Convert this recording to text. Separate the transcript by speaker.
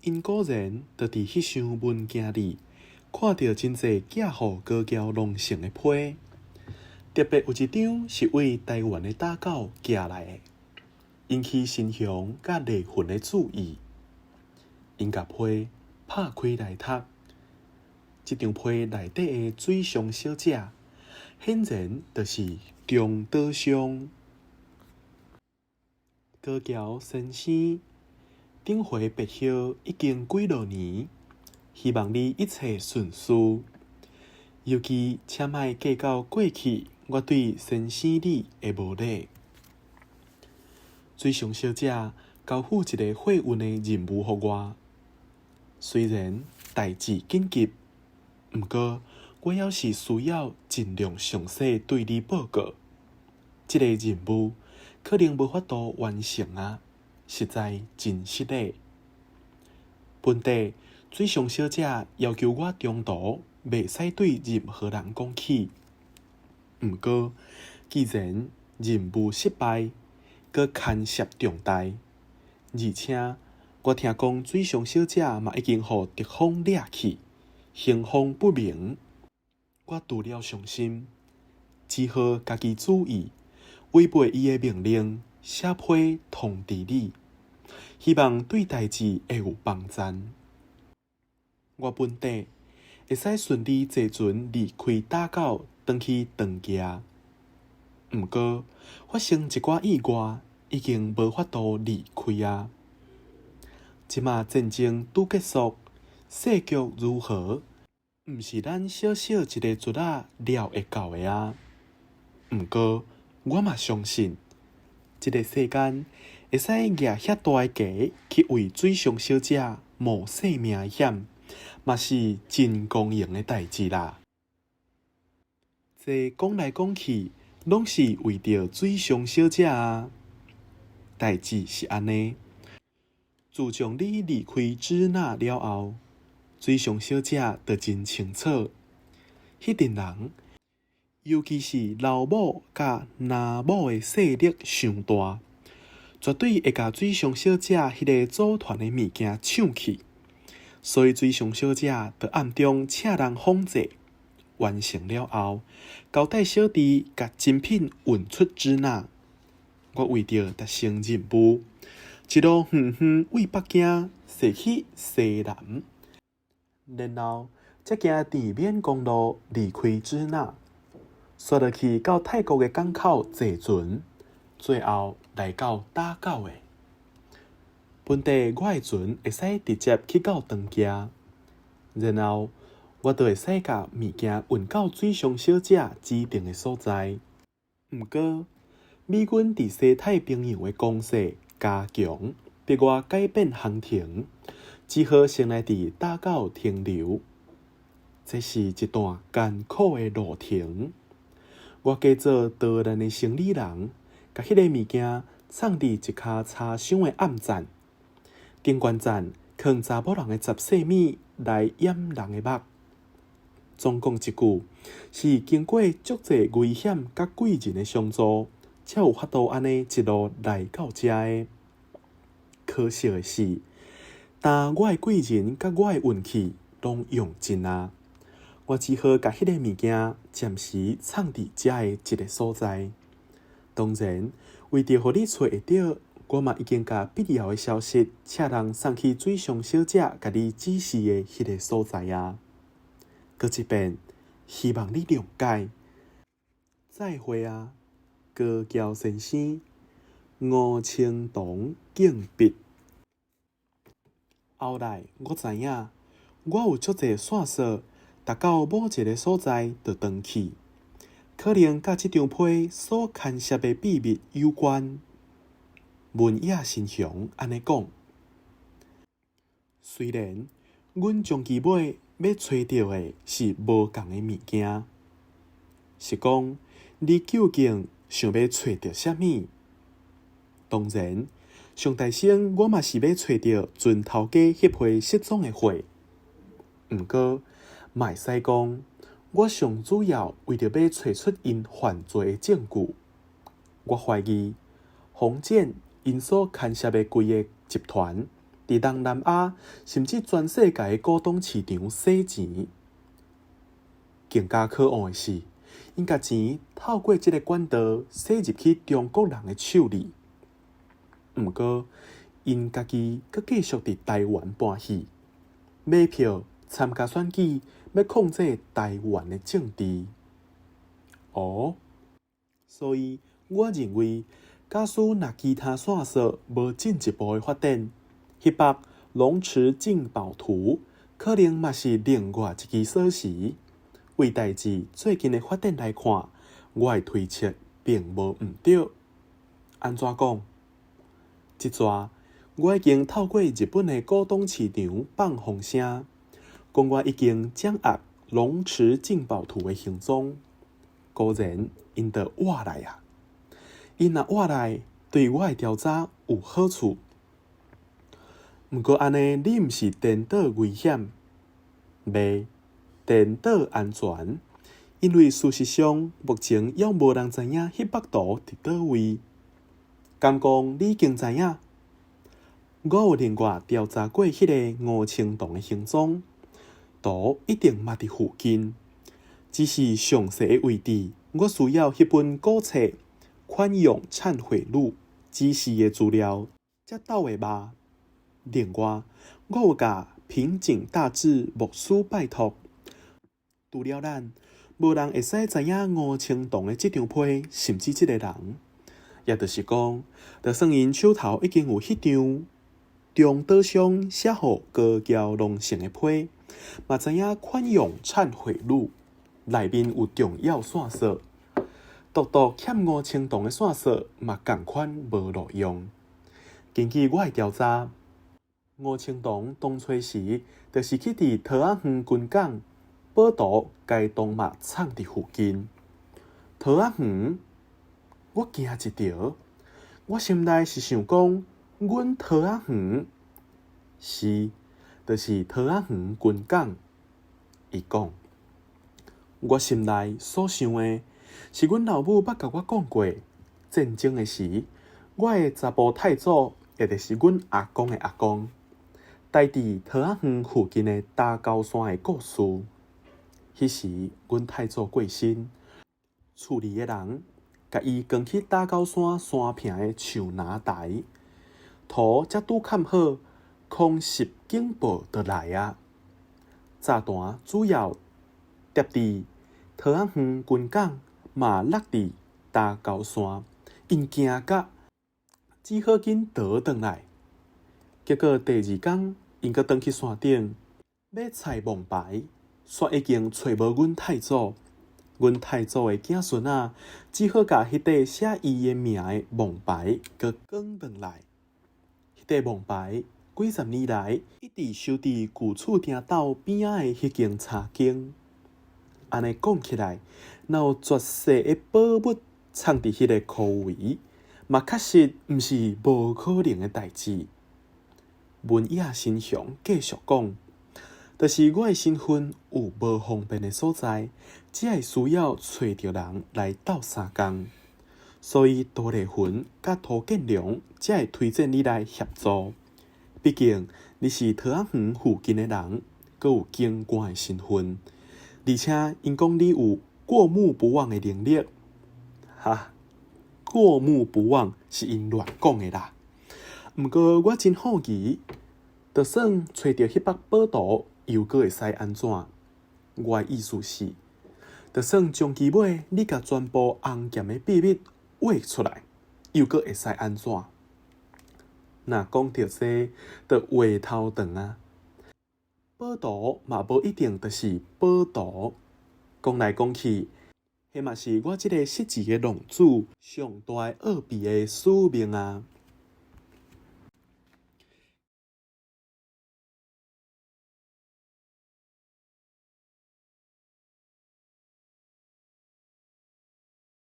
Speaker 1: 𪜶果然就佇彼箱文件裡看著真濟寄予高橋龍成的批，特別有一張是對臺灣的打狗寄來的，引起新雄佮麗雲的注意。𪜶共批拍開來讀，這張批內底的水上小姐，顯然就是中島尚。高橋先生，頂回別號已經幾落年，希望你一切順遂。尤其請莫計較過去我對先生你的無禮。水上小姐交付一个貨運的任務予我，雖然代誌緊急，毋過我猶是需要盡量詳細對你報告。這个任務可能無法度完成啊，實在真失禮。本底水上小姐要求我中途袂使對任何人講起。毋過，既然任務失敗，閣牽涉重大，而且我聽講水上小姐嘛已經予敵方掠去，行蹤不明。我除了傷心，只好家己主意，違背伊的命令，寫批通知你，希望對代誌會有幫贊。我本底會使順利坐船離開打狗，轉去長崎。毋過發生一寡意外，已經無法度離開啊！這馬戰爭拄結束，世局如何？毋是咱小小一个卒仔料會到的啊！毋過我嘛相信，這个世間會使舉遐大的家去為水上小姐冒性命的險，嘛是真光榮的代誌啦。這講來講去，攏是為著水上小姐啊！代誌是按呢，自從你離開支那了後，水上小姐就真清楚，彼陣人，尤其是老母佮林某的勢力傷大，絕對會共水上小姐彼个組團的物件搶去，所以水上小姐就暗中請人仿製，完成了後，交代小弟共精品運出支那。我為著達成任務，一路遠遠對北京踅去西南，然後才經鄭緬公路離開支那，煞落去到泰國的港口坐船，最後來到打狗的。本底我的船會使直接去到長崎，然後我就會使共物件運到水上小姐指定的所在。毋過，美軍佇西太平洋的攻勢加強，逼我改變航程，只好先來佇打狗停留。這是一段艱苦的路程。我假做逃難的生理人，共彼个物件藏佇一跤柴箱的暗棧。頂懸層囥查某人的十細物來掩人的目。總講一句，是經過足濟危險佮貴人的相助，才有法度按呢一路來到遮的。可惜的是，但我的貴人佮我的運氣攏用盡啊！我只好共彼个物件暫時藏佇遮的一个所在。當然，為著予你揣會著，我嘛已經共必要的消息，請人送去水上小姐共你指示的彼个所在啊。閣一遍，希望你諒解。再會啊，高橋先生，吳青桐敬筆。後來我知影，我有足濟線索，達到某一个所在就轉去，可能佮這張批所牽涉的秘密有關。文野新雄按呢講，雖然阮終其尾欲揣著的是無仝的物件，是講你究竟想欲揣著啥物？當然，上大聲我嘛是欲揣著船頭家彼批失蹤的貨。毋過，嘛會使講，我上主要為著欲揣出𪜶犯罪的證據。我懷疑，馮簡𪜶所牽涉的規个集團，佇東南亞，甚至全世界的古董市場洗錢。更加可惡的是，𪜶共錢透過這个管道洗入去中國人的手裡。毋過，𪜶家己閣繼續佇台灣搬戲，買票參加選舉，欲控制台灣的政治。哦，所以我認為，假使若其他線索無進一步的發展，彼幅龍池進寶圖可能嘛是另外一支鎖匙。為代誌最近的發展來看，我的推測並無毋對。按怎講？這逝我已經透過日本的古董市場放風聲，講我已經掌握龍池進寶圖的行蹤。果然，𪜶就倚來矣。𪜶若倚來，對我的調查有好處。毋過按呢，你毋是顛倒危險，袂顛倒安全，因為事實上目前猶無人知影彼幅圖佇佗位。敢講你已經知影？我有另外調查過彼个吳青銅的行蹤，圖一定嘛佇附近，只是詳細的位置，我需要彼本古冊《寬容懺悔錄》指示的資料才鬥會峇。另外，我有共平井大志牧師拜託，除了咱，無人會使知影吳青銅的這張批，甚至這个人。也就是講，就算𪜶手頭已經有彼張中島商寫予高橋龍成的批，嘛知影寬容懺悔錄內面有重要線索，獨獨欠吳青銅的線索嘛仝款無路用。根據我的調查，吳青銅當初時就是去佇桃仔園軍港，寶圖共銅嘛藏佇附近。桃仔園，我驚一趒，我心內是想講，阮桃仔園是，就是桃仔園軍港。伊講，我心內所想的，是阮老母捌共我講過，戰爭的時，我的查埔太祖，也就是阮阿公的阿公，待佇桃仔園附近的打狗山的故事。彼時，阮太祖過身，厝裡的人共伊扛去打狗山山坪的樹林台，塗才拄崁好，空襲警報就來矣。炸彈主要疊佇桃仔園軍港，嘛落佇打狗山，𪜶驚甲只好緊逃轉來。結果第二工，𪜶閣轉去山頂欲採墓牌，煞已經揣無阮太祖。阮太祖的子孫仔只好共彼塊寫伊的名的墓牌閣扛轉來。彼塊墓牌幾十年來一直收佇舊厝埕斗邊仔的彼間茶間。按呢講起來，若有絕世的寶物藏佇彼个箍圍，嘛確實毋是無可能的代誌。文野新雄繼續講，就是我的身份有無方便的所在，才會需要揣著人來鬥相共。所以杜麗雲佮涂建良才會推薦你來協助。畢竟你是桃仔園附近的人，閣有警官的身份，而且𪜶講你有過目不忘的能力。哈，過目不忘是𪜶亂講的啦。毋過我真好奇，就算揣著彼幅寶圖，又閣會使按怎？我的意思是，就算終其尾你共全部紅劍的秘密挖出來，又閣會使按怎？若講著這，就話頭長矣。寶圖嘛無一定就是寶圖。講來講去，彼嘛是我這个失智的浪子上大的奧秘的使命矣。